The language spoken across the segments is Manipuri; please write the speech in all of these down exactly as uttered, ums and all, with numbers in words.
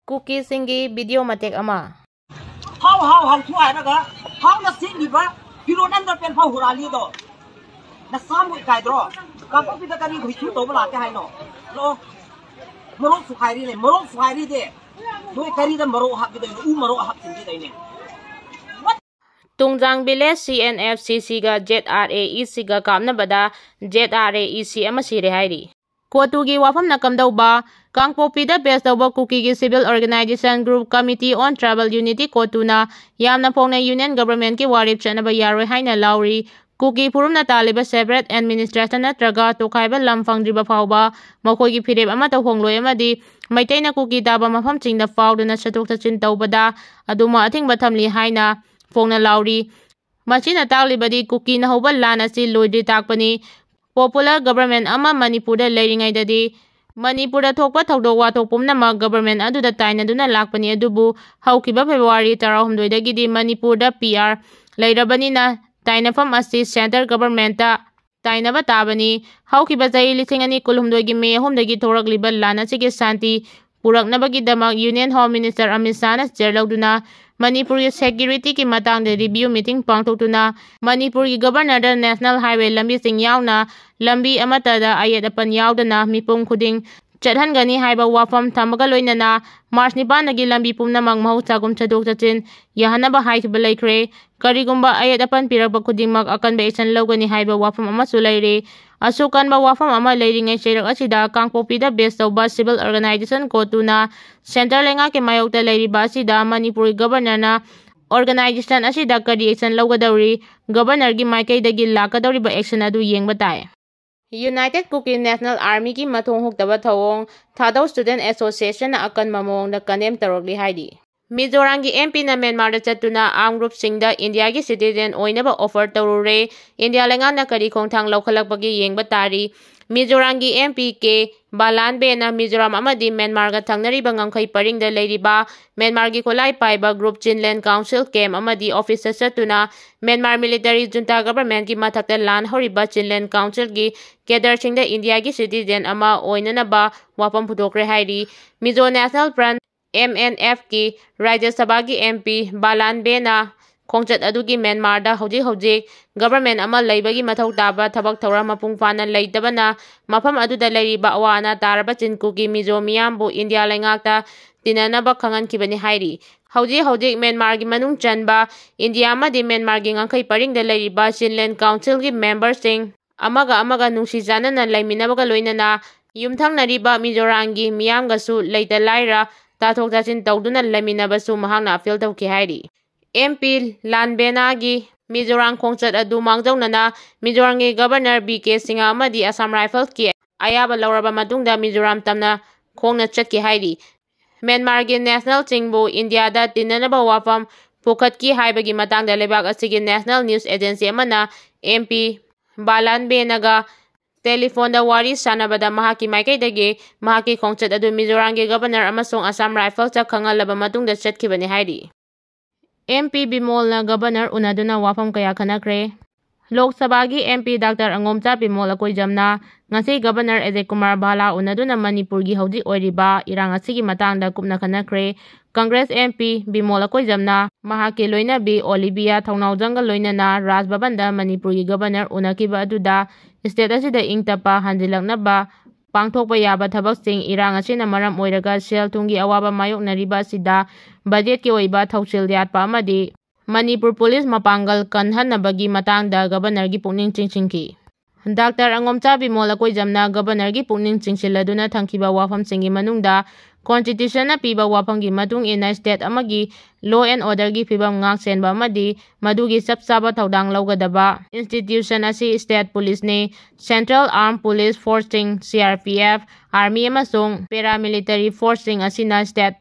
ꯀꯨꯀꯤꯁꯤꯡꯒꯤ ꯚꯤꯗꯤꯑꯣ ꯃꯇꯦꯛ ꯑꯃ꯫ ꯍꯥꯎ ꯍꯥꯎ ꯍꯥꯎꯊꯨ ꯍꯥꯏꯔꯒ ꯍꯥꯎꯅ ꯁꯦꯠꯂꯤꯕ ꯐꯤꯔꯣꯟ ꯑꯟꯗꯔꯄꯦꯟ ꯐꯥꯎ ꯍꯨꯔꯥꯜꯂꯤ ꯑꯗꯣ꯫ ꯅꯁꯥ ꯃꯣꯏ ꯀꯥꯏꯗ꯭ꯔꯣ? ꯀꯥꯡꯄꯣꯛꯄꯤꯗ ꯀꯔꯤ ꯍꯨꯏꯊꯨ ꯇꯧꯕ ꯂꯥꯛꯀꯦ ꯍꯥꯏꯅꯣ? ꯂꯥꯛꯑꯣ꯫ ꯃꯔꯣꯛ ꯁꯨꯈꯥꯏꯔꯤꯅꯦ, ꯃꯔꯣꯛ ꯁꯨꯈꯥꯏꯔꯤꯗꯤ꯫ ꯅꯣꯏ ꯀꯔꯤꯗ ꯃꯔꯣꯛ ꯍꯥꯞꯈꯤꯗꯣꯏꯅꯣ? ꯎ ꯃꯔꯣꯛ ꯍꯥꯞꯆꯤꯟꯈꯤꯗꯣꯏꯅꯦ꯫ Tungjang village C N F C ꯁꯤꯒ ꯖꯦꯠ ꯑꯥꯔ ꯑꯦ ꯏ ꯁꯤꯒ ꯀꯥꯞꯅꯕꯗ ꯖꯦꯠ ꯑꯥꯔ ꯑꯦ ꯏ ꯁꯤ ꯑꯃ ꯁꯤꯔꯦ ꯍꯥꯏꯔꯤ꯫ ꯀꯣꯇꯨꯒꯤ ꯋꯥꯐꯝꯅ ꯀꯝꯗꯧꯕ? ꯀꯥꯡꯄꯣꯛꯄꯤꯗ ꯕꯦꯁ ꯇꯧꯕ ꯀꯨꯀꯤꯒꯤ civil organization group Committee on Tribal Unity ꯀꯣꯇꯨꯅ ꯌꯥꯝꯅ ꯐꯣꯡꯅ ꯌꯨꯅꯤꯌꯟ ꯒꯚꯔꯟꯃꯦꯟꯠꯀꯤ ꯋꯥꯔꯦꯞ ꯆꯠꯅꯕ ꯌꯥꯔꯣꯏ ꯍꯥꯏꯅ ꯂꯥꯎꯔꯤ꯫ ꯀꯨꯀꯤ ꯐꯨꯔꯨꯞꯅ ꯇꯥꯜꯂꯤꯕ separate administration ꯅꯠꯇ꯭ꯔꯒ ꯇꯣꯈꯥꯏꯕ ꯂꯝ ꯐꯪꯗ꯭ꯔꯤꯕ ꯐꯥꯎꯕ ꯃꯈꯣꯏꯒꯤ ꯐꯤꯔꯦꯞ ꯑꯃꯠꯇ ꯍꯣꯡꯂꯣꯏ ꯑꯃꯗꯤ ꯃꯩꯇꯩꯅ ꯀꯨꯀꯤ ꯇꯥꯕ ꯃꯐꯝꯁꯤꯡꯗ ꯐꯥꯎꯗꯨꯅ ꯆꯠꯊꯣꯛ ꯆꯠꯁꯤꯟ ꯇꯧꯕꯗ ꯑꯗꯨꯃꯛ ꯑꯊꯤꯡꯕ ꯊꯝꯂꯤ ꯍꯥꯏꯅ ꯐꯣꯡꯅ ꯂꯥꯎꯔꯤ꯫ ꯃꯁꯤꯅ ꯇꯥꯛꯂꯤꯕꯗꯤ ꯀꯨꯀꯤꯅ ꯍꯧꯕ ꯂꯥꯟ ꯑꯁꯤ ꯂꯣꯏꯗ꯭ꯔꯤ ꯇꯥꯛꯄꯅꯤ꯫ Popular government ꯑꯃ ꯃꯅꯤꯄꯨꯔꯗ ꯂꯩꯔꯤꯉꯩꯗꯗꯤ ꯃꯅꯤꯄꯨꯔꯗ ꯊꯣꯛꯄ ꯊꯧꯗꯣꯛ ꯋꯥꯊꯣꯛ ꯄꯨꯝꯅꯃꯛ government ꯑꯗꯨꯗ ꯇꯥꯏꯅꯗꯨꯅ ꯂꯥꯛꯄꯅꯤ꯫ ꯑꯗꯨꯕꯨ ꯍꯧꯈꯤꯕ ꯐꯦꯕ꯭ꯔꯨꯋꯥꯔꯤ ꯇꯔꯥꯍꯨꯝꯗꯣꯏꯗꯒꯤꯗꯤ ꯃꯅꯤꯄꯨꯔꯗ ꯄꯤ ꯑꯥꯔ ꯂꯩꯔꯕꯅꯤꯅ ꯇꯥꯏꯅꯐꯝ ꯑꯁꯤ centre government ꯇꯥꯏꯅꯕ ꯇꯥꯕꯅꯤ꯫ ꯍꯧꯈꯤꯕ ꯆꯍꯤ ꯂꯤꯁꯤꯡ ꯑꯅꯤ ꯀꯨꯟꯍꯨꯝꯗꯣꯏꯒꯤ ꯃꯦ ꯑꯍꯨꯝꯗꯒꯤ ꯊꯣꯔꯛꯂꯤꯕ ꯂꯥꯟ ꯑꯁꯤꯒꯤ ꯁꯥꯟꯇꯤ ꯄꯨꯔꯛꯅꯕꯒꯤꯗꯃꯛ Union Home Minister ꯑꯃꯤꯠ ꯁꯥꯍꯅ ꯆꯦꯌꯔ ꯂꯧꯗꯨꯅ ꯃꯅꯤꯄꯨꯔꯒꯤ security ꯒꯤ ꯃꯇꯥꯡꯗ review meeting ꯄꯥꯡꯊꯣꯛꯇꯨꯅ ꯃꯅꯤꯄꯨꯔꯒꯤ governor ꯗ national highway ꯂꯝꯕꯤꯁꯤꯡ ꯌꯥꯎꯅ ꯂꯝꯕꯤ ꯑꯃꯠꯇꯗ ꯑꯌꯦꯠ ꯑꯄꯟ ꯌꯥꯎꯗꯅ ꯃꯤꯄꯨꯝ ꯈꯨꯗꯤꯡ ꯆꯠꯍꯟꯒꯅꯤ ꯍꯥꯏꯕ ꯋꯥꯐꯝ ꯊꯝꯕꯒ ꯂꯣꯏꯅꯅ ꯃꯥꯔꯆ ꯅꯤꯄꯥꯟꯗꯒꯤ ꯂꯝꯕꯤ ꯄꯨꯝꯅꯃꯛ ꯃꯍꯧꯁꯥꯒꯨꯝ ꯆꯠꯊꯣꯛ ꯆꯠꯁꯤꯟ ꯌꯥꯍꯟꯅꯕ ꯍꯥꯏꯈꯤꯕ ꯂꯩꯈ꯭ꯔꯦ꯫ ꯀꯔꯤꯒꯨꯝꯕ ꯑꯌꯦꯠ ꯑꯄꯟ ꯄꯤꯔꯛꯄ ꯈꯨꯗꯤꯡꯃꯛ ꯑꯀꯟꯕ action ꯂꯧꯒꯅꯤ ꯍꯥꯏꯕ ꯋꯥꯐꯝ ꯑꯃꯁꯨ ꯂꯩꯔꯤ꯫ ꯑꯁꯨꯛ ꯀꯟꯕ ꯋꯥꯐꯝ ꯑꯃ ꯂꯩꯔꯤꯉꯩ ꯆꯩꯔꯛ ꯑꯁꯤꯗ ꯀꯥꯡꯄꯣꯛꯄꯤꯗ base ꯇꯧꯕ civil organization ꯀꯣꯇꯨꯅ centre ꯂꯩꯉꯥꯛꯀꯤ ꯃꯥꯌꯣꯛꯇ ꯂꯩꯔꯤꯕ ꯑꯁꯤꯗ ꯃꯅꯤꯄꯨꯔꯒꯤ governor ꯅ organization ꯑꯁꯤꯗ ꯀꯔꯤ action ꯂꯧꯒꯗꯧꯔꯤ? Governor ꯒꯤ ꯃꯥꯏꯀꯩꯗꯒꯤ ꯂꯥꯛꯀꯗꯧꯔꯤꯕ action ꯑꯗꯨ ꯌꯦꯡꯕ ꯇꯥꯏ꯫ United Kuki National Army ꯒꯤ ꯃꯊꯣꯡ ꯍꯨꯛꯇꯕ ꯊꯧꯑꯣꯡ ꯊꯥꯗꯧ Student Association ꯅ ꯑꯀꯟꯕ ꯃꯑꯣꯡꯗ condemn ꯇꯧꯔꯛꯂꯤ ꯍꯥꯏꯔꯤ꯫ ꯃꯤꯖꯣꯔꯥꯝꯒꯤ ꯑꯦꯝ ꯄꯤ ꯅ ꯃ꯭ꯌꯥꯟꯃꯥꯔꯗ ꯆꯠꯇꯨꯅ armed group ꯁꯤꯡꯗ ꯏꯟꯗꯤꯌꯥꯒꯤ citizen ꯑꯣꯏꯅꯕ offer ꯇꯧꯔꯨꯔꯦ꯫ ꯏꯟꯗꯤꯌꯥ ꯂꯩꯉꯥꯛꯅ ꯀꯔꯤ ꯈꯣꯡꯊꯥꯡ ꯂꯧꯈꯠꯂꯛꯄꯒꯦ ꯌꯦꯡꯕ ꯇꯥꯔꯤ꯫ ꯃꯤꯖꯣꯔꯥꯝꯒꯤ ꯑꯦꯝ ꯄꯤ ꯀꯦ ꯕꯥꯂꯥꯟꯕꯦꯅ ꯃꯤꯖꯣꯔꯥꯝ ꯑꯃꯗꯤ ꯃ꯭ꯌꯥꯟꯃꯥꯔꯒ ꯊꯪꯅꯔꯤꯕ ꯉꯝꯈꯩ ꯄꯔꯤꯡꯗ ꯂꯩꯔꯤꯕ ꯃ꯭ꯌꯥꯟꯃꯥꯔꯒꯤ ꯈꯨꯠꯂꯥꯏ ꯄꯥꯏꯕ group Chinland Council camp ꯑꯃꯗꯤ office ꯇ ꯆꯠꯇꯨꯅ ꯃ꯭ꯌꯥꯟꯃꯥꯔ military junta government ꯀꯤ ꯃꯊꯛꯇ ꯂꯥꯟ ꯍꯧꯔꯤꯕ Chinland Council ꯒꯤ cadre ꯁꯤꯡꯗ ꯏꯟꯗꯤꯌꯥꯒꯤ citizen ꯑꯃ ꯑꯣꯏꯅꯅꯕ ꯋꯥꯐꯝ ꯄꯨꯊꯣꯛꯈ꯭ꯔꯦ ꯍꯥꯏꯔꯤ꯫ Mizo National Front M N ꯑꯦꯐꯀꯤ ꯔꯥꯖ꯭ꯌ ꯁꯚꯥꯒꯤ ꯑꯦꯝ ꯄꯤ ꯕꯥꯂꯥꯟꯕꯦꯅ ꯈꯣꯡꯆꯠ ꯑꯗꯨꯒꯤ ꯃ꯭ꯌꯥꯟꯃꯥꯔꯗ ꯍꯧꯖꯤꯛ ꯍꯧꯖꯤꯛ ꯒꯚꯔꯟꯃꯦꯟꯠ ꯑꯃ ꯂꯩꯕꯒꯤ ꯃꯊꯧ ꯇꯥꯕ ꯊꯕꯛ ꯊꯧꯔꯝ ꯃꯄꯨꯡ ꯐꯥꯅ ꯂꯩꯇꯕꯅ ꯃꯐꯝ ꯑꯗꯨꯗ ꯂꯩꯔꯤꯕ ꯑꯋꯥ ꯑꯅꯥ ꯇꯥꯔꯕ ꯆꯤꯟꯀꯨꯀꯤ ꯃꯤꯖꯣ ꯃꯤꯌꯥꯝꯕꯨ ꯏꯟꯗꯤꯌꯥ ꯂꯩꯉꯥꯛꯇ ꯇꯤꯟꯅꯅꯕ ꯈꯪꯍꯟꯈꯤꯕꯅꯤ ꯍꯥꯏꯔꯤ꯫ ꯍꯧꯖꯤꯛ ꯍꯧꯖꯤꯛ ꯃ꯭ꯌꯥꯟꯃꯥꯔꯒꯤ ꯃꯅꯨꯡ ꯆꯟꯕ ꯏꯟꯗꯤꯌꯥ ꯑꯃꯗꯤ ꯃ꯭ꯌꯥꯟꯃꯥꯔꯒꯤ ꯉꯥꯈꯩ ꯄꯔꯤꯡꯗ ꯂꯩꯔꯤꯕ ꯆꯤꯟꯂꯦꯟ ꯀꯥꯎꯟꯁꯤꯜꯒꯤ ꯃꯦꯝꯕꯔꯁꯤꯡ ꯑꯃꯒ ꯑꯃꯒ ꯅꯨꯡꯁꯤ ꯆꯥꯟꯅꯅ ꯂꯩꯃꯤꯟꯅꯕꯒ ꯂꯣꯏꯅꯅ ꯌꯨꯝꯊꯪꯅꯔꯤꯕ ꯃꯤꯖꯣꯔꯥꯝꯒꯤ ꯃꯤꯌꯥꯝꯒꯁꯨ ꯂꯩꯇ ꯂꯥꯏꯔ ꯇꯥꯊꯣꯛ ꯇꯥꯁꯤꯟ ꯇꯧꯗꯨꯅ ꯂꯩꯃꯤꯟꯅꯕꯁꯨ ꯃꯍꯥꯛꯅ ꯑꯄꯤꯜ ꯇꯧꯈꯤ ꯍꯥꯏꯔꯤ꯫ ꯑꯦꯝ ꯄꯤ ꯂꯥꯟꯕꯦꯅꯥꯒꯤ ꯃꯤꯖꯣꯔꯥꯝ ꯈꯣꯡꯆꯠ ꯑꯗꯨ ꯃꯥꯡꯖꯧꯅꯅ ꯃꯤꯖꯣꯔꯥꯝꯒꯤ ꯒꯚꯔꯅꯔ ꯕꯤ ꯀꯦ ꯁꯤꯡꯍ ꯑꯃꯗꯤ ꯑꯁꯥꯝ ꯔꯥꯏꯐꯜꯁꯀꯤ ꯑꯌꯥꯕ ꯂꯧꯔꯕ ꯃꯇꯨꯡꯗ ꯃꯤꯖꯣꯔꯥꯝ ꯇꯝꯅ ꯈꯣꯡꯅ ꯆꯠꯈꯤ ꯍꯥꯏꯔꯤ꯫ ꯃ꯭ꯌꯥꯟꯃꯥꯔꯒꯤ ꯅꯦꯁꯅꯦꯜꯁꯤꯡꯕꯨ ꯏꯟꯗꯤꯌꯥꯗ ꯇꯤꯟꯅꯅꯕ ꯋꯥꯐꯝ ꯄꯨꯈꯠꯈꯤ ꯍꯥꯏꯕꯒꯤ ꯃꯇꯥꯡꯗ ꯂꯩꯕꯥꯛ ꯑꯁꯤꯒꯤ ꯅꯦꯁꯅꯦꯜ ꯅ꯭ꯌꯨꯁ ꯑꯦꯖꯦꯟꯁꯤ ꯑꯃꯅ ꯑꯦꯝ ꯄꯤ ꯕꯥꯂꯥꯟꯕꯦꯅꯒ ꯇꯦꯂꯤꯐꯣꯟꯗ ꯋꯥꯔꯤ ꯁꯥꯟꯅꯕꯗ ꯃꯍꯥꯛꯀꯤ ꯃꯥꯏꯀꯩꯗꯒꯤ ꯃꯍꯥꯛꯀꯤ ꯈꯣꯡꯆꯠ ꯑꯗꯨ ꯃꯤꯖꯣꯔꯥꯝꯒꯤ ꯒꯚꯔꯅꯔ ꯑꯃꯁꯨꯡ ꯑꯁꯥꯝ ꯔꯥꯏꯐꯜꯁꯇ ꯈꯪꯍꯜꯂꯕ ꯃꯇꯨꯡꯗ ꯆꯠꯈꯤꯕꯅꯤ ꯍꯥꯏꯔꯤ꯫ ꯑꯦꯝ ꯄꯤ ꯕꯤꯃꯣꯜꯅ ꯒꯚꯔꯅꯔ ꯎꯅꯗꯨꯅ ꯋꯥꯐꯝ ꯀꯌꯥ ꯈꯟꯅꯈ꯭ꯔꯦ꯫ ꯂꯣꯛ ꯁꯚꯥꯒꯤ ꯑꯦꯝ ꯄꯤ ꯗꯥꯛꯇꯔ ꯑꯉꯣꯝꯆꯥ ꯕꯤꯃꯣꯜ ꯑꯀꯣꯏꯖꯝꯅ ꯉꯁꯤ ꯒꯚꯔꯅꯔ ꯑꯖꯌ ꯀꯨꯃꯥꯔ ꯚꯥꯂꯥ ꯎꯅꯗꯨꯅ ꯃꯅꯤꯄꯨꯔꯒꯤ ꯍꯧꯖꯤꯛ ꯑꯣꯏꯔꯤꯕ ꯏꯔꯥꯡ ꯑꯁꯤꯒꯤ ꯃꯇꯥꯡꯗ ꯀꯨꯞꯅ ꯈꯟꯅꯈ꯭ꯔꯦ꯫ ꯀꯪꯒ꯭ꯔꯦꯁ ꯑꯦꯝ ꯄꯤ ꯕꯤꯃꯣꯜ ꯑꯀꯣꯏꯖꯝꯅ ꯃꯍꯥꯛꯀꯤ ꯂꯣꯏꯅꯕꯤ ꯑꯣꯂꯤꯚꯤꯌꯥ ꯊꯧꯅꯥꯎꯖꯝꯒ ꯂꯣꯏꯅꯅ ꯔꯥꯖ ꯚꯕꯟꯗ ꯃꯅꯤꯄꯨꯔꯒꯤ ꯒꯚꯔꯅꯔ ꯎꯅꯈꯤꯕ ꯑꯗꯨꯗ ꯁ꯭ꯇꯦꯠ ꯑꯁꯤꯗ ꯏꯪ ꯇꯞꯄ ꯍꯟꯖꯤꯜꯂꯛꯅꯕ ꯄꯥꯡꯊꯣꯛꯄ ꯌꯥꯕ ꯊꯕꯛꯁꯤꯡ, ꯏꯔꯥꯡ ꯑꯁꯤꯅ ꯃꯔꯝ ꯑꯣꯏꯔꯒ ꯁꯦꯜ ꯊꯨꯝꯒꯤ ꯑꯋꯥꯕ ꯃꯥꯌꯣꯛꯅꯔꯤꯕ ꯑꯁꯤꯗ ꯕꯖꯦꯠꯀꯤ ꯑꯣꯏꯕ ꯊꯧꯁꯤꯜ ꯌꯥꯠꯄ ꯑꯃꯗꯤ ꯃꯅꯤꯄꯨꯔ ꯄꯨꯂꯤꯁ ꯃꯄꯥꯡꯒꯜ ꯀꯟꯍꯟꯅꯕꯒꯤ ꯃꯇꯥꯡꯗ ꯒꯚꯔꯅꯔꯒꯤ ꯄꯨꯛꯅꯤꯡ ꯆꯤꯡꯁꯤꯟꯈꯤ꯫ ꯗꯥꯛꯇꯔ ꯑꯉꯣꯝꯆꯥ ꯕꯤꯃꯣꯜ ꯑꯀꯣꯏꯖꯝꯅ ꯒꯚꯔꯅꯔꯒꯤ ꯄꯨꯛꯅꯤꯡ ꯆꯤꯡꯁꯤꯜꯂꯗꯨꯅ ꯊꯝꯈꯤꯕ ꯋꯥꯐꯝꯁꯤꯡꯒꯤ ꯃꯅꯨꯡꯗ ꯀꯣꯟꯁꯇꯤꯇ꯭ꯌꯨꯁꯟꯅ ꯄꯤꯕ ꯋꯥꯐꯝꯒꯤ ꯃꯇꯨꯡ ꯏꯟꯅ ꯁ꯭ꯇꯦꯠ ꯑꯃꯒꯤ law and orderꯒꯤ ꯐꯤꯕꯝ ꯉꯥꯛ ꯁꯦꯟꯕ ꯑꯃꯗꯤ ꯃꯗꯨꯒꯤ ꯆꯞ ꯆꯥꯕ ꯊꯧꯗꯥꯡ ꯂꯧꯒꯗꯕ ꯏꯟꯁꯇꯤꯇ꯭ꯌꯨꯁꯟ ꯑꯁꯤ ꯁ꯭ꯇꯦꯠ ꯄꯨꯂꯤꯁꯅꯤ꯫ Central Armed Police Forceꯁꯤꯡ, C R P F, army ꯑꯃꯁꯨꯡ ꯄꯦꯔꯥꯃꯤꯂꯤꯇꯔꯤ ꯐꯣꯔꯁꯁꯤꯡ ꯑꯁꯤꯅ ꯁ꯭ꯇꯦꯠ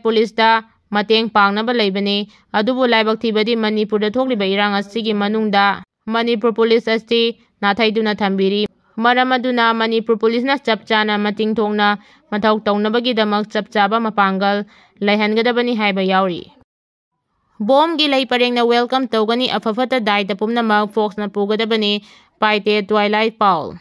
ꯄꯨꯂꯤꯁꯇ ꯃꯇꯦꯡ ꯄꯥꯡꯅꯕ ꯂꯩꯕꯅꯤ꯫ ꯑꯗꯨꯕꯨ ꯂꯥꯏꯕꯛ ꯊꯤꯕꯗꯤ ꯃꯅꯤꯄꯨꯔꯗ ꯊꯣꯛꯂꯤꯕ ꯏꯔꯥꯡ ꯑꯁꯤꯒꯤ ꯃꯅꯨꯡꯗ ꯃꯅꯤꯄꯨꯔ ꯄꯨꯂꯤꯁ ꯑꯁꯤ ꯅꯥꯊꯩꯗꯨꯅ ꯊꯝꯕꯤꯔꯤ꯫ ꯃꯔꯝ ꯑꯗꯨꯅ ꯃꯅꯤꯄꯨꯔ ꯄꯨꯂꯤꯁꯅ ꯆꯞ ꯆꯥꯅ ꯃꯇꯤꯡ ꯊꯣꯛꯅ ꯃꯊꯧ ꯇꯧꯅꯕꯒꯤꯗꯃꯛ ꯆꯞ ꯆꯥꯕ ꯃꯄꯥꯡꯒꯜ ꯂꯩꯍꯟꯒꯗꯕꯅꯤ ꯍꯥꯏꯕ ꯌꯥꯎꯔꯤ꯫ ꯕꯣꯝꯒꯤ ꯂꯩ ꯄꯔꯦꯡꯅ welcome ꯇꯧꯒꯅꯤ, ꯑꯐ ꯐꯠꯇ ꯗꯥꯏꯇ ꯄꯨꯝꯅꯃꯛ ꯐꯣꯛꯁꯅ ꯄꯨꯒꯗꯕꯅꯤ꯫ ꯄꯥꯏꯇꯦ ꯇ꯭ꯋꯥꯏꯂꯥꯏꯠ ꯄꯥꯎꯜ꯫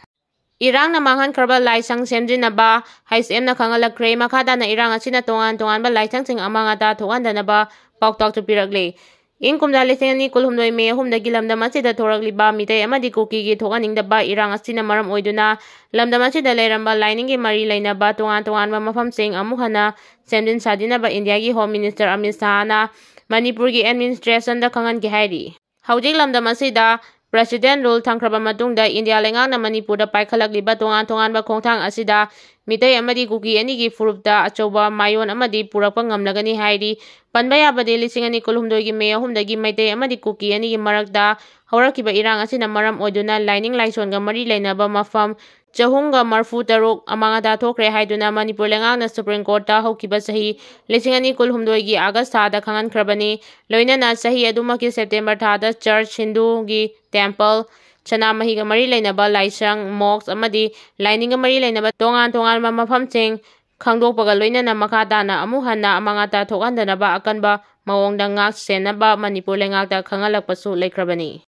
ꯏꯔꯥꯡꯅ ꯃꯥꯡꯍꯟꯈ꯭ꯔꯕ ꯂꯥꯏꯁꯪ ꯁꯦꯝꯖꯤꯟꯅꯕ ꯍꯩꯁ ꯑꯦꯝꯅ ꯈꯪꯍꯜꯂꯛꯈ꯭ꯔꯦ꯫ ꯃꯈꯥ ꯇꯥꯅ ꯏꯔꯥꯡ ꯑꯁꯤꯅ ꯇꯣꯉꯥꯟ ꯇꯣꯉꯥꯟꯕ ꯂꯥꯏꯁꯪꯁꯤꯡ ꯑꯃꯥꯡ ꯑꯇꯥ ꯊꯣꯛꯍꯟꯗꯅꯕ ꯄꯥꯎꯇꯥꯛꯁꯨ ꯄꯤꯔꯛꯂꯤ꯫ ꯏꯪ ꯀꯨꯝꯖꯥ ꯂꯤꯁꯤꯡ ꯑꯅꯤ ꯀꯨꯟꯍꯨꯝꯗꯣꯏ ꯃꯦ ꯑꯍꯨꯝꯗꯒꯤ ꯂꯝꯗꯝ ꯑꯁꯤꯗ ꯊꯣꯔꯛꯂꯤꯕ ꯃꯤꯇꯩ ꯑꯃꯗꯤ ꯀꯨꯀꯤꯒꯤ ꯊꯣꯛꯍꯟꯅꯤꯡꯗꯕ ꯏꯔꯥꯡ ꯑꯁꯤꯅ ꯃꯔꯝ ꯑꯣꯏꯗꯨꯅ ꯂꯝꯗꯝ ꯑꯁꯤꯗ ꯂꯩꯔꯝꯕ ꯂꯥꯏꯅꯤꯡꯒꯤ ꯃꯔꯤ ꯂꯩꯅꯕ ꯇꯣꯉꯥꯟ ꯇꯣꯉꯥꯟꯕ ꯃꯐꯝꯁꯤꯡ ꯑꯃꯨꯛ ꯍꯟꯅ ꯁꯦꯝꯖꯤꯟ ꯁꯥꯖꯤꯟꯅꯕ ꯏꯟꯗꯤꯌꯥꯒꯤ ꯍꯣꯝ ꯃꯤꯅꯤꯁꯇꯔ ꯑꯃꯤꯠ ꯁꯥꯍꯅ ꯃꯅꯤꯄꯨꯔꯒꯤ ꯑꯦꯗꯃꯤꯅꯤꯁꯇ꯭ꯔꯦꯁꯟꯗ ꯈꯪꯍꯟꯈꯤ ꯍꯥꯏꯔꯤ꯫ ꯍꯧꯖꯤꯛ ꯂꯝꯗꯝ ꯑꯁꯤꯗ ꯄ꯭ꯔꯦꯁꯤꯗꯦꯟ ꯔꯨꯜ ꯊꯝꯈ꯭ꯔꯕ ꯃꯇꯨꯡꯗ ꯏꯟꯗꯤꯌꯥ ꯂꯩꯉꯥꯛꯅ ꯃꯅꯤꯄꯨꯔꯗ ꯄꯥꯏꯈꯠꯂꯛꯂꯤꯕ ꯇꯣꯉꯥꯟ ꯇꯣꯉꯥꯟꯕ ꯈꯣꯡꯊꯥꯡ ꯑꯁꯤꯗ ꯃꯤꯇꯩ ꯑꯃꯗꯤ ꯀꯨꯀꯤ ꯑꯅꯤꯒꯤ ꯐꯨꯔꯨꯞꯇ ꯑꯆꯧꯕ ꯃꯥꯏꯑꯣꯟ ꯑꯃꯗꯤ ꯄꯨꯔꯛꯄ ꯉꯝꯂꯒꯅꯤ ꯍꯥꯏꯔꯤ꯫ ꯄꯟꯕ ꯌꯥꯕꯗꯤ, ꯂꯤꯁꯤꯡ ꯑꯅꯤ ꯀꯨꯟꯍꯨꯝꯗꯣꯏꯒꯤ ꯃꯦ ꯑꯍꯨꯝꯗꯒꯤ ꯃꯩꯇꯩ ꯑꯃꯗꯤ ꯀꯨꯀꯤ ꯑꯅꯤꯒꯤ ꯃꯔꯛꯇ ꯍꯧꯔꯛꯈꯤꯕ ꯏꯔꯥꯡ ꯑꯁꯤꯅ ꯃꯔꯝ ꯑꯣꯏꯗꯨꯅ ꯂꯥꯏꯅꯤꯡ ꯂꯥꯏꯁꯣꯟꯒ ꯃꯔꯤ ꯂꯩꯅꯕ ꯃꯐꯝ ꯆꯍꯨꯝꯒ ꯃꯔꯐꯨ ꯇꯔꯨꯛ ꯑꯃꯥꯡ ꯑꯇꯥ ꯊꯣꯛꯈ꯭ꯔꯦ ꯍꯥꯏꯗꯨꯅ ꯃꯅꯤꯄꯨꯔ ꯂꯩꯉꯥꯛꯅ ꯁꯨꯄ꯭ꯔꯤꯝ ꯀꯣꯔꯠꯇ ꯍꯧꯈꯤꯕ ꯆꯍꯤ ꯂꯤꯁꯤꯡ ꯑꯅꯤ ꯀꯨꯟꯍꯨꯝꯗꯣꯏꯒꯤ ꯑꯥꯒꯁ ꯊꯥꯗ ꯈꯪꯍꯟꯈ꯭ꯔꯕꯅꯤ꯫ ꯂꯣꯏꯅꯅ ꯆꯍꯤ ꯑꯗꯨꯃꯛꯀꯤ ꯁꯦꯞꯇꯦꯝꯕꯔ ꯊꯥꯗ ꯆꯔꯆ, ꯍꯤꯟꯗꯨꯒꯤ ꯇꯦꯝꯄꯜ, ꯁꯅꯥꯃꯍꯤꯒ ꯃꯔꯤ ꯂꯩꯅꯕ ꯂꯥꯏꯁꯪ, ꯃꯣꯛꯁ ꯑꯃꯗꯤ ꯂꯥꯏꯅꯤꯡꯒ ꯃꯔꯤ ꯂꯩꯅꯕ ꯇꯣꯉꯥꯟ ꯇꯣꯉꯥꯟꯕ ꯃꯐꯝꯁꯤꯡ ꯈꯪꯗꯣꯛꯄꯒ ꯂꯣꯏꯅꯅ ꯃꯈꯥ ꯇꯥꯅ ꯑꯃꯨꯛ ꯍꯟꯅ ꯑꯃꯥꯡ ꯑꯇꯥ ꯊꯣꯛꯍꯟꯗꯅꯕ ꯑꯀꯟꯕ ꯃꯑꯣꯡꯗ ꯉꯥꯛ ꯁꯦꯟꯅꯕ ꯃꯅꯤꯄꯨꯔ ꯂꯩꯉꯥꯛꯇ ꯈꯪꯍꯜꯂꯛꯄꯁꯨ ꯂꯩꯈ꯭ꯔꯕꯅꯤ꯫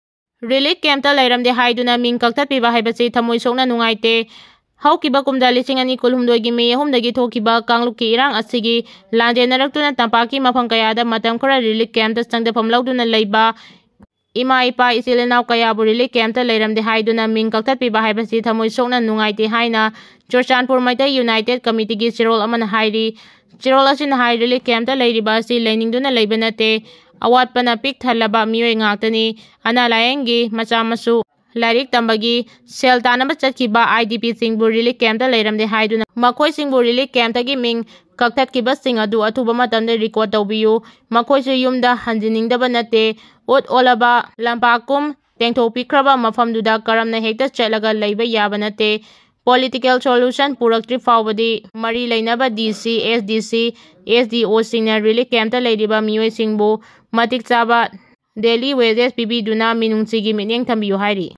ꯔꯤꯂꯤꯐ ꯀꯦꯝꯞꯇ ꯂꯩꯔꯝꯗꯦ ꯍꯥꯏꯗꯨꯅ ꯃꯤꯡ ꯀꯛꯊꯠꯄꯤꯕ ꯍꯥꯏꯕꯁꯤ ꯊꯃꯣꯏ ꯁꯣꯛꯅ ꯅꯨꯡꯉꯥꯏꯇꯦ꯫ ꯍꯧꯈꯤꯕ ꯀꯨꯝꯖꯥ ꯂꯤꯁꯤꯡ ꯑꯅꯤ ꯀꯨꯟꯍꯨꯝꯗꯣꯏꯒꯤ ꯃꯦ ꯑꯍꯨꯝꯗꯒꯤ ꯊꯣꯛꯈꯤꯕ ꯀꯥꯡꯂꯨꯞꯀꯤ ꯏꯔꯥꯡ ꯑꯁꯤꯒꯤ ꯂꯥꯟꯖꯦꯟꯅꯔꯛꯇꯨꯅ ꯇꯝꯄꯥꯛꯀꯤ ꯃꯐꯝ ꯀꯌꯥꯗ ꯃꯇꯝ ꯈꯔ ꯔꯤꯂꯤꯐ ꯀꯦꯝꯞꯇ ꯆꯪꯖꯐꯝ ꯂꯧꯗꯨꯅ ꯂꯩꯕ ꯏꯃꯥ ꯏꯄꯥ ꯏꯆꯤꯜ ꯏꯅꯥꯎ ꯀꯌꯥꯕꯨ ꯔꯤꯂꯤꯐ ꯀꯦꯝꯞꯇ ꯂꯩꯔꯝꯗꯦ ꯍꯥꯏꯗꯨꯅ ꯃꯤꯡ ꯀꯛꯊꯠꯄꯤꯕ ꯍꯥꯏꯕꯁꯤ ꯊꯃꯣꯏ ꯁꯣꯛꯅ ꯅꯨꯡꯉꯥꯏꯇꯦ ꯍꯥꯏꯅ ꯆꯨꯔꯆꯥꯟꯄꯨꯔ ꯃꯩꯇꯩ ꯌꯨꯅꯥꯏꯇꯦꯠ ꯀꯃꯤꯇꯤꯒꯤ ꯆꯦꯔꯣꯜ ꯑꯃꯅ ꯍꯥꯏꯔꯤ꯫ ꯆꯦꯔꯣꯜ ꯑꯁꯤꯅ ꯍꯥꯏ, ꯔꯤꯂꯤꯐ ꯀꯦꯝꯞꯇ ꯂꯩꯔꯤꯕ ꯑꯁꯤ ꯂꯩꯅꯤꯡꯗꯨꯅ ꯂꯩꯕ ꯅꯠꯇꯦ, ꯑꯋꯥꯠꯄꯅ ꯄꯤꯛ ꯊꯜꯂꯕ ꯃꯤꯑꯣꯏ ꯉꯥꯛꯇꯅꯤ꯫ ꯑꯅꯥ ꯂꯥꯌꯦꯡꯒꯤ ꯃꯆꯥ ꯃꯁꯨ, ꯂꯥꯏꯔꯤꯛ ꯇꯝꯕꯒꯤ ꯁꯦꯜ ꯇꯥꯅꯕ ꯆꯠꯈꯤꯕ ꯑꯥꯏ ꯗꯤ ꯄꯤꯁꯤꯡꯕꯨ ꯔꯤꯂꯤꯐ ꯀꯦꯝꯞꯇ ꯂꯩꯔꯝꯗꯦ ꯍꯥꯏꯗꯨꯅ ꯃꯈꯣꯏꯁꯤꯡꯕꯨ ꯔꯤꯂꯤꯐ ꯀꯦꯝꯞꯇꯒꯤ ꯃꯤꯡ ꯀꯛꯊꯠꯈꯤꯕꯁꯤꯡ ꯑꯗꯨ ꯑꯊꯨꯕ ꯃꯇꯝꯗ ꯔꯤꯀꯣꯔꯠ ꯇꯧꯕꯤꯌꯨ꯫ ꯃꯈꯣꯏꯁꯨ ꯌꯨꯝꯗ ꯍꯟꯖꯤꯟꯅꯤꯡꯗꯕ ꯅꯠꯇꯦ꯫ ꯑꯣꯠ ꯑꯣꯜꯂꯕ ꯂꯝꯄꯥꯛꯀꯨꯝ ꯇꯦꯡꯊꯣꯛꯄꯤꯈ꯭ꯔꯕ ꯃꯐꯝꯗꯨꯗ ꯀꯔꯝꯅ ꯍꯦꯛꯇ ꯆꯠꯂꯒ ꯂꯩꯕ ꯌꯥꯕ ꯅꯠꯇꯦ꯫ ꯄꯣꯂꯤꯇꯤꯀꯦꯜ ꯁꯣꯂꯨꯁꯟ ꯄꯨꯔꯛꯇ꯭ꯔꯤ ꯐꯥꯎꯕꯗꯤ ꯃꯔꯤ ꯂꯩꯅꯕ ꯗꯤ ꯁꯤ, ꯑꯦꯁ ꯗꯤ ꯁꯤ, ꯑꯦꯁ ꯗꯤ ꯑꯣꯁꯤꯡꯅ ꯔꯤꯂꯤꯐ ꯀꯦꯝꯞꯇ ꯂꯩꯔꯤꯕ ꯃꯤꯑꯣꯏꯁꯤꯡꯕꯨ ꯃꯇꯤꯛ ꯆꯥꯕ ꯗꯦꯂꯤ ꯋꯦꯖꯦꯁ ꯄꯤꯕꯤꯗꯨꯅ ꯃꯤꯅꯨꯡꯁꯤꯒꯤ ꯃꯤꯠꯌꯦꯡ ꯊꯝꯕꯤꯌꯨ ꯍꯥꯏꯔꯤ꯫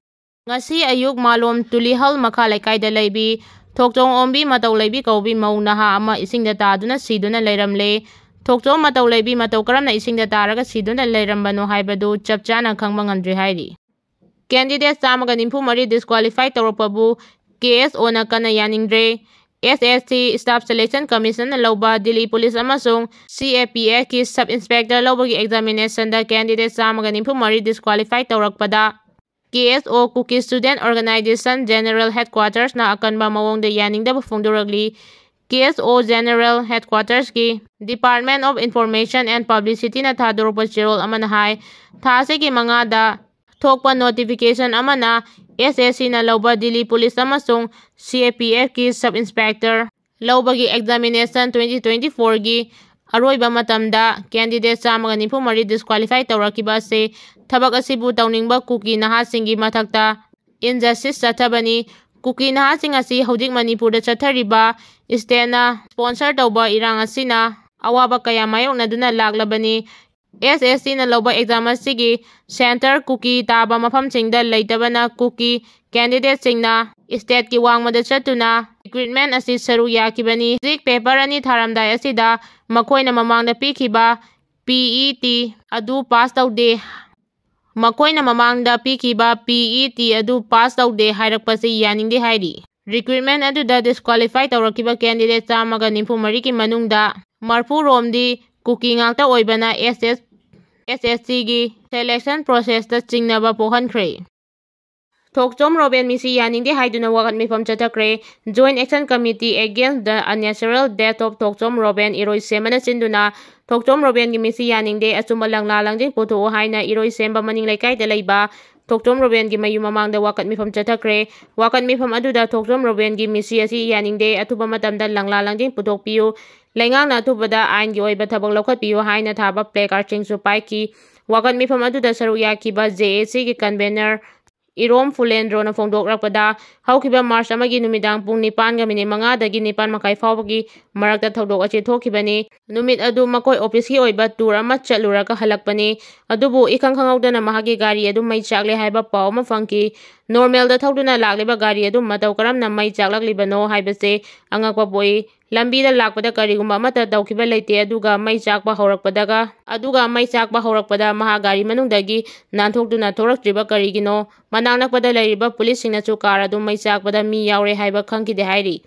ꯉꯁꯤ ꯑꯌꯨꯛ ꯃꯥꯂꯣꯝ ꯇꯨꯂꯤꯍꯜ ꯃꯈꯥ ꯂꯩꯀꯥꯏꯗ ꯂꯩꯕꯤ ꯊꯣꯛꯆꯣꯝ ꯑꯣꯝꯕꯤ ꯃꯇꯧ ꯂꯩꯕꯤ ꯀꯧꯕꯤ ꯃꯧ ꯅꯍꯥ ꯑꯃ ꯏꯁꯤꯡꯗ ꯇꯥꯗꯨꯅ ꯁꯤꯗꯨꯅ ꯂꯩꯔꯝꯂꯦ꯫ ꯊꯣꯛꯆꯣꯝ ꯃꯇꯧ ꯂꯩꯕꯤ ꯃꯇꯧ ꯀꯔꯝꯅ ꯏꯁꯤꯡꯗ ꯇꯥꯔꯒ ꯁꯤꯗꯨꯅ ꯂꯩꯔꯝꯕꯅꯣ ꯍꯥꯏꯕꯗꯨ ꯆꯞ ꯆꯥꯅ ꯈꯪꯕ ꯉꯝꯗ꯭ꯔꯤ ꯍꯥꯏꯔꯤ꯫ ꯀꯦꯟꯗꯤꯗꯦꯠ ꯆꯥꯝꯃꯒ ꯅꯤꯐꯨ ꯃꯔꯤ ꯗꯤꯁꯀ꯭ꯋꯥꯂꯤꯐꯥꯏ ꯇꯧꯔꯛꯄꯕꯨ ꯀꯦ ꯑꯦꯁ ꯑꯣꯅ ꯀꯟꯅ ꯌꯥꯅꯤꯡꯗ꯭ꯔꯦ꯫ ꯑꯦꯁ ꯑꯦꯁ ꯁꯤ Staff Selection Commissionꯅ ꯂꯧꯕ ꯗꯤꯜꯂꯤ ꯄꯨꯂꯤꯁ ꯑꯃꯁꯨꯡ ꯁꯤ ꯑꯦ ꯄꯤ ꯑꯦꯐꯀꯤ Sub Inspector ꯂꯧꯕꯒꯤ examinationꯗ candidate ꯆꯥꯝꯃꯒ ꯅꯤꯐꯨ ꯃꯔꯤ disqualify ꯇꯧꯔꯛꯄꯗ ꯀꯦ ꯑꯦꯁ ꯑꯣ Kuki Student Organisation General Headquartersꯅ ꯑꯀꯟꯕ ꯃꯑꯣꯡꯗ ꯌꯥꯅꯤꯡꯗꯕ ꯐꯣꯡꯗꯣꯔꯛꯂꯤ꯫ ꯀꯦ ꯑꯦꯁ ꯑꯣ General Headquartersꯀꯤ Department of Information and Publicityꯅ ꯊꯥꯗꯣꯔꯛꯄ ꯆꯦꯔꯣꯜ ꯑꯃꯅ ꯍꯥꯏ, ꯊꯥ ꯑꯁꯤꯒꯤ ꯃꯉꯥꯗ ꯊꯣꯛꯄ notification ꯑꯃꯅ ꯑꯦꯁ ꯑꯦꯁ ꯁꯤꯅ ꯂꯧꯕ ꯗꯤꯜꯂꯤ ꯄꯨꯂꯤꯁ ꯑꯃꯁꯨꯡ ꯁꯤ ꯑꯦ ꯄꯤ ꯑꯦꯐꯀꯤ Sub Inspector ꯂꯧꯕꯒꯤ examination twenty twenty-fourꯒꯤ ꯑꯔꯣꯏꯕ ꯃꯇꯝꯗ candidate ꯆꯥꯝꯃꯒ ꯅꯤꯐꯨ ꯃꯔꯤ disqualify ꯇꯧꯔꯛꯈꯤꯕ ꯑꯁꯤ ꯊꯕꯛ ꯑꯁꯤꯕꯨ ꯇꯧꯅꯤꯡꯕ ꯀꯨꯀꯤ ꯅꯍꯥꯁꯤꯡꯒꯤ ꯃꯊꯛꯇ injustice ꯆꯠꯊꯕꯅꯤ꯫ ꯀꯨꯀꯤ ꯅꯍꯥꯁꯤꯡ ꯑꯁꯤ ꯍꯧꯖꯤꯛ ꯃꯅꯤꯄꯨꯔꯗ ꯆꯠꯊꯔꯤꯕ stateꯅ sponsor ꯇꯧꯕ ꯏꯔꯥꯡ ꯑꯁꯤꯅ ꯑꯋꯥꯕ ꯀꯌꯥ ꯃꯥꯌꯣꯛꯅꯗꯨꯅ ꯂꯥꯛꯂꯕꯅꯤ꯫ ꯑꯦꯁ ꯑꯦꯁ ꯁꯤꯅ ꯂꯧꯕ exam ꯑꯁꯤꯒꯤ centre ꯀꯨꯀꯤ ꯇꯥꯕ ꯃꯐꯝꯁꯤꯡꯗ ꯂꯩꯇꯕꯅ ꯀꯨꯀꯤ candidateꯁꯤꯡꯅ stateꯀꯤ ꯋꯥꯡꯃꯗ ꯆꯠꯇꯨꯅ recruitment ꯑꯁꯤ ꯁꯔꯨꯛ ꯌꯥꯈꯤꯕꯅꯤ꯫ ꯍꯧꯖꯤꯛ paper ꯑꯅꯤ ꯊꯥꯔꯝꯗꯥꯏ ꯑꯁꯤꯗ ꯃꯈꯣꯏꯅ ꯃꯃꯥꯡꯗ ꯄꯤꯈꯤꯕ ꯄꯤ ꯏ ꯇꯤ ꯑꯗꯨ pass ꯇꯧꯗꯦ꯫ ꯃꯈꯣꯏꯅ ꯃꯃꯥꯡꯗ ꯄꯤꯈꯤꯕ ꯄꯤ ꯏ ꯇꯤ ꯑꯗꯨ pass ꯇꯧꯗꯦ ꯍꯥꯏꯔꯛꯄꯁꯤ ꯌꯥꯅꯤꯡꯗꯦ ꯍꯥꯏꯔꯤ꯫ Recruitment ꯑꯗꯨꯗ disqualify ꯇꯧꯔꯛꯈꯤꯕ candidate ꯆꯥꯝꯃꯒ ꯅꯤꯐꯨ ꯃꯔꯤꯒꯤ ꯃꯅꯨꯡꯗ ꯃꯔꯐꯨ ꯔꯣꯝꯗꯤ ꯀꯨꯀꯤ ꯉꯥꯛꯇ ꯑꯣꯏꯕꯅ ꯑꯦꯁ ꯑꯦꯁ, ꯑꯦꯁ ꯑꯦꯁ ꯁꯤꯒꯤ selection processꯇ ꯆꯤꯡꯅꯕ ꯄꯣꯛꯍꯟꯈ꯭ꯔꯦ꯫ ꯊꯣꯛꯆꯣꯝ ꯔꯣꯕꯦꯟ ꯃꯤꯁꯤ ꯌꯥꯅꯤꯡꯗꯦ ꯍꯥꯏꯗꯨꯅ ꯋꯥꯀꯠ ꯃꯤꯐꯝ ꯆꯠꯊꯈ꯭ꯔꯦ꯫ Joint Action Committee Against the Unnatural Death of ꯊꯣꯛꯆꯣꯝ ꯔꯣꯕꯦꯟ ꯏꯔꯣꯏꯁꯦꯝꯕꯅ ꯁꯤꯟꯗꯨꯅ ꯊꯣꯛꯆꯣꯝ ꯔꯣꯕꯦꯟꯒꯤ ꯃꯤꯁꯤ ꯌꯥꯅꯤꯡꯗꯦ, ꯑꯆꯨꯝꯕ ꯂꯪꯂꯥ ꯂꯪꯖꯤꯡ ꯄꯨꯊꯣꯛꯎ ꯍꯥꯏꯅ ꯏꯔꯣꯏꯁꯦꯝꯕ ꯃꯅꯤꯡ ꯂꯩꯀꯥꯏꯗ ꯂꯩꯕ ꯊꯣꯛꯆꯣꯝ ꯔꯣꯕꯦꯟꯒꯤ ꯃꯌꯨꯝ ꯃꯃꯥꯡꯗ ꯋꯥꯀꯠ ꯃꯤꯐꯝ ꯆꯠꯊꯈ꯭ꯔꯦ꯫ ꯋꯥꯀꯠ ꯃꯤꯐꯝ ꯑꯗꯨꯗ ꯊꯣꯛꯆꯣꯝ ꯔꯣꯕꯦꯟꯒꯤ ꯃꯤꯁꯤ ꯑꯁꯤ ꯌꯥꯅꯤꯡꯗꯦ, ꯑꯊꯨꯕ ꯃꯇꯝꯗ ꯂꯪꯂꯥ ꯂꯪꯖꯤꯡ ꯄꯨꯊꯣꯛꯄꯤꯌꯨ, ꯂꯩꯉꯥꯛꯅ ꯑꯊꯨꯕꯗ ꯑꯥꯏꯟꯒꯤ ꯑꯣꯏꯕ ꯊꯕꯛ ꯂꯧꯈꯠꯄꯤꯌꯨ ꯍꯥꯏꯅ ꯊꯥꯕ placardꯁꯤꯡꯁꯨ ꯄꯥꯏꯈꯤ꯫ ꯋꯥꯀꯠ ꯃꯤꯐꯝ ꯑꯗꯨꯗ ꯁꯔꯨꯛ ꯌꯥꯈꯤꯕ ꯖꯦ ꯑꯦ ꯁꯤꯒꯤ convener ꯏꯔꯣꯝ ꯐꯨꯂꯦꯟꯗ꯭ꯔꯣꯅ ꯐꯣꯡꯗꯣꯛꯂꯛꯄꯗ, ꯍꯧꯈꯤꯕ March ꯑꯃꯒꯤ ꯅꯨꯃꯤꯗꯥꯡ ꯄꯨꯡ ꯅꯤꯄꯥꯟꯒ ꯃꯤꯅꯤꯠ ꯃꯉꯥꯗꯒꯤ ꯅꯤꯄꯥꯟ ꯃꯈꯥꯏ ꯐꯥꯎꯕꯒꯤ ꯃꯔꯛꯇ ꯊꯧꯗꯣꯛ ꯑꯁꯤ ꯊꯣꯛꯈꯤꯕꯅꯤ꯫ ꯅꯨꯃꯤꯠ ꯑꯗꯨ ꯃꯈꯣꯏ officeꯀꯤ ꯑꯣꯏꯕ tour ꯑꯃ ꯆꯠꯂꯨꯔꯒ ꯍꯜꯂꯛꯄꯅꯤ꯫ ꯑꯗꯨꯕꯨ ꯏꯈꯪ ꯈꯪꯍꯧꯗꯅ ꯃꯍꯥꯛꯀꯤ ꯒꯥꯔꯤ ꯑꯗꯨ ꯃꯩ ꯆꯥꯛꯂꯦ ꯍꯥꯏꯕ ꯄꯥꯎ ꯑꯃ ꯐꯪꯈꯤ꯫ Normalꯗ ꯊꯧꯗꯨꯅ ꯂꯥꯛꯂꯤꯕ ꯒꯥꯔꯤ ꯑꯗꯨ ꯃꯇꯧ ꯀꯔꯝꯅ ꯃꯩ ꯆꯥꯛꯂꯛꯂꯤꯕꯅꯣ ꯍꯥꯏꯕꯁꯤ ꯑꯉꯛꯄ ꯄꯣꯛꯏ꯫ ꯂꯝꯕꯤꯗ ꯂꯥꯛꯄꯗ ꯀꯔꯤꯒꯨꯝꯕ ꯑꯃꯠꯇ ꯇꯧꯈꯤꯕ ꯂꯩꯇꯦ꯫ ꯑꯗꯨꯒ ꯃꯩ ꯆꯥꯛꯄ ꯍꯧꯔꯛꯄꯗꯒ, ꯑꯗꯨꯒ ꯃꯩ ꯆꯥꯛꯄ ꯍꯧꯔꯛꯄꯗ ꯃꯍꯥꯛ ꯒꯥꯔꯤ ꯃꯅꯨꯡꯗꯒꯤ ꯅꯥꯟꯊꯣꯛꯇꯨꯅ ꯊꯣꯛꯂꯛꯇ꯭ꯔꯤꯕ ꯀꯔꯤꯒꯤꯅꯣ? ꯃꯅꯥꯛ ꯅꯛꯄꯗ ꯂꯩꯔꯤꯕ ꯄꯨꯂꯤꯁꯁꯤꯡꯅꯁꯨ ꯀꯥꯔ ꯑꯗꯨ ꯃꯩ ꯆꯥꯛꯄꯗ ꯃꯤ ꯌꯥꯎꯔꯦ ꯍꯥꯏꯕ ꯈꯪꯈꯤꯗꯦ ꯍꯥꯏꯔꯤ꯫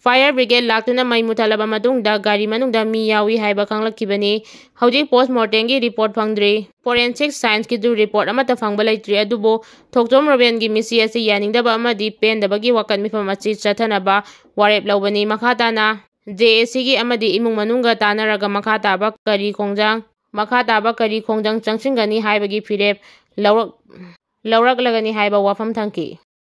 Fire brigade ꯂꯥꯛꯇꯨꯅ ꯃꯩ ꯃꯨꯊꯠꯂꯕ ꯃꯇꯨꯡꯗ ꯒꯥꯔꯤ ꯃꯅꯨꯡꯗ ꯃꯤ ꯌꯥꯎꯏ ꯍꯥꯏꯕ ꯈꯪꯂꯛꯈꯤꯕꯅꯤ꯫ ꯍꯧꯖꯤꯛ post mortemꯒꯤ report ꯐꯪꯗ꯭ꯔꯤ꯫ Forensic scienceꯀꯤꯁꯨ report ꯑꯃꯠꯇ ꯐꯪꯕ ꯂꯩꯇ꯭ꯔꯤ꯫ ꯑꯗꯨꯕꯨ ꯊꯣꯛꯆꯣꯝ ꯔꯣꯕꯦꯟꯒꯤ ꯃꯤꯁꯤ ꯑꯁꯤ ꯌꯥꯅꯤꯡꯗꯕ ꯑꯃꯗꯤ ꯄꯦꯟꯗꯕꯒꯤ ꯋꯥꯀꯠ ꯃꯤꯐꯝ ꯑꯁꯤ ꯆꯠꯊꯅꯕ ꯋꯥꯔꯦꯞ ꯂꯧꯕꯅꯤ꯫ ꯃꯈꯥ ꯇꯥꯅ JACꯒꯤ ꯑꯃꯗꯤ ꯏꯃꯨꯡ ꯃꯅꯨꯡꯒ ꯇꯥꯟꯅꯔꯒ ꯃꯈꯥ ꯇꯥꯕ ꯀꯔꯤ ꯈꯣꯡꯖꯪ, ꯃꯈꯥ ꯇꯥꯕ ꯀꯔꯤ ꯈꯣꯡꯖꯪ ꯆꯪꯁꯤꯟꯒꯅꯤ ꯍꯥꯏꯕꯒꯤ ꯐꯤꯔꯦꯞ ꯂꯧꯔꯛ-, ꯂꯧꯔꯛꯂꯒꯅꯤ ꯍꯥꯏꯕ ꯋꯥꯐꯝ ꯊꯝꯈꯤ꯫